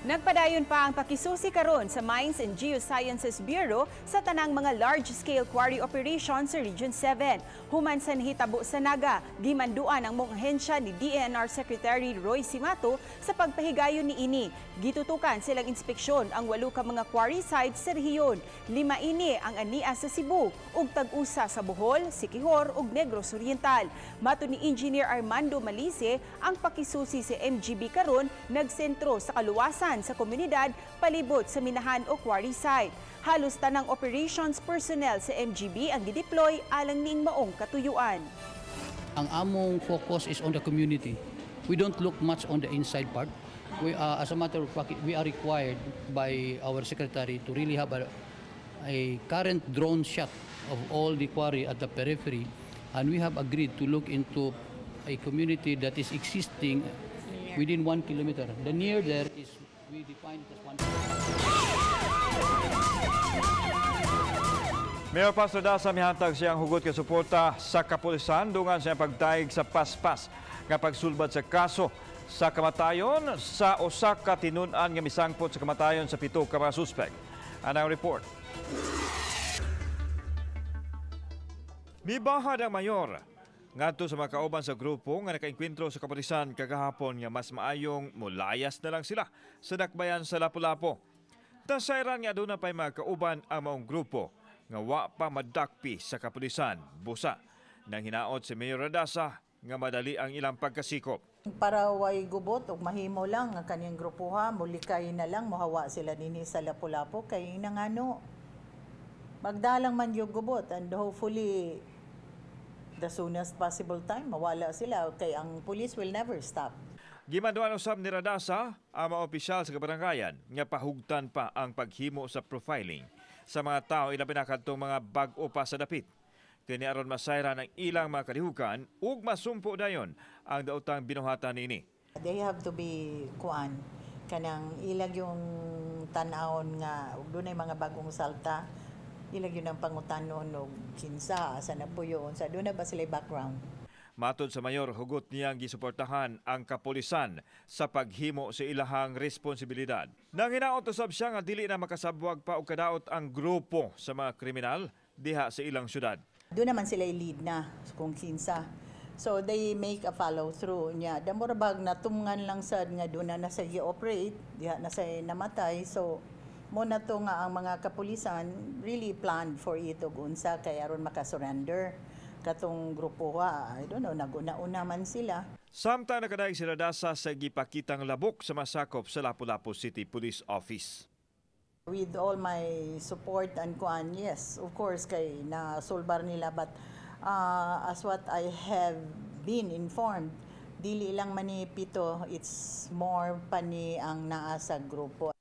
Nagpadayon pa ang pakisusi karon sa Mines and Geosciences Bureau sa tanang mga large-scale quarry operations sa Region 7. Human sa nahitabo sa Naga, gimanduan ang maong ahensya ni DENR Secretary Roy Cimatu sa pagpahigayon niini. Gitutukan sa ilang inspeksyon ang walo ka mga quarry sites sa rehiyon. Lima ini ang ania sa Cebu ug tag-usa sa Bohol, Siquijor ug Negros Oriental. Matod ni Engineer Armando Malise, ang pakisusi sa MGB karon nagsentro sa kaluwasan sa komunidad palibot sa minahan o quarry site. Halos tanang operations personnel sa MGB ang gideploy alang ning maong katuyuan. Ang among focus is on the community. We don't look much on the inside part. As a matter of fact, we are required by our secretary to really have a current drone shot of all the quarry at the periphery, and we have agreed to look into a community that is existing within 1 kilometer. The near there is, we define it as 1 kilometer. Mayor Paz Radaza mihatag siyang hugot nga suporta sa kapulisan dungan sa iyang pagdayeg sa paspas nga pagsulbad sa kaso sa kamatayon sa usa ka tinun-an nga misangpot sa kamatayon sa pito ka mga suspek. Anang report. Mibahad ang mayor ngadto sa mga kauban sa grupo nga nakaengkwentro sa kapulisan kagahapon nga mas maayong mulayas na lang sila sa dakbayan sa Lapu-Lapu. Tasayran nga aduna pay mga kauban ang maong grupo nga wa pa madakpi sa kapulisan busa. Nang hinaot si Mayor Radaza nga madali ang ilang pagkasikop. Para way gubot ug mahimo lang ang kaniyang grupuha, mulikay na lang, mohawa sila dinhi sa Lapu-Lapu kay nangano magdalang man yung gubot, and hopefully the soonest possible time mawala sila kay ang police will never stop. Gimanduan usab ni Radaza ang mga opisyal sa kabarangayan nga pahugtan pa ang paghimo sa profiling sa mga tao, ilabi na kadtong mga bag-o pa sa dapit. Kini aron masayran ang ilang mga kalihukan ug masumpo dayon ang daotang binuhatan niini. They have to be kuan, kanang ilag yung tan-awon nga ug dunay mga bagong salta, ilag yun ang pangutanon og kinsa, asa na puyo, unsa, doon na ba sila background. Matod sa mayor, hugot niyang gisuportahan ang kapulisan sa paghimo sa ilahang responsibilidad. Nang hinaot usab siya nga dili na makasabwag pa og kadaot ang grupo sa mga kriminal diha sa ilang syudad. Doon naman sila lead na kung kinsa. So they make a follow through niya. Damor bag natungan lang sad nga doon na nasa gi-operate, diha na sa namatay. So mo na to nga ang mga kapulisan really planned for it og unsa kay aron makasurrender katong grupo ha. I don't know, naguna-una man sila. Samtang nakadaig si Radaza sa gipakitang labok sa masakop sa Lapu-Lapu City Police Office. With all my support and kuan, yes, of course, kay na sulbar nila, but as what I have been informed, dili lang mani pito, it's more pa ni ang naa sa grupo.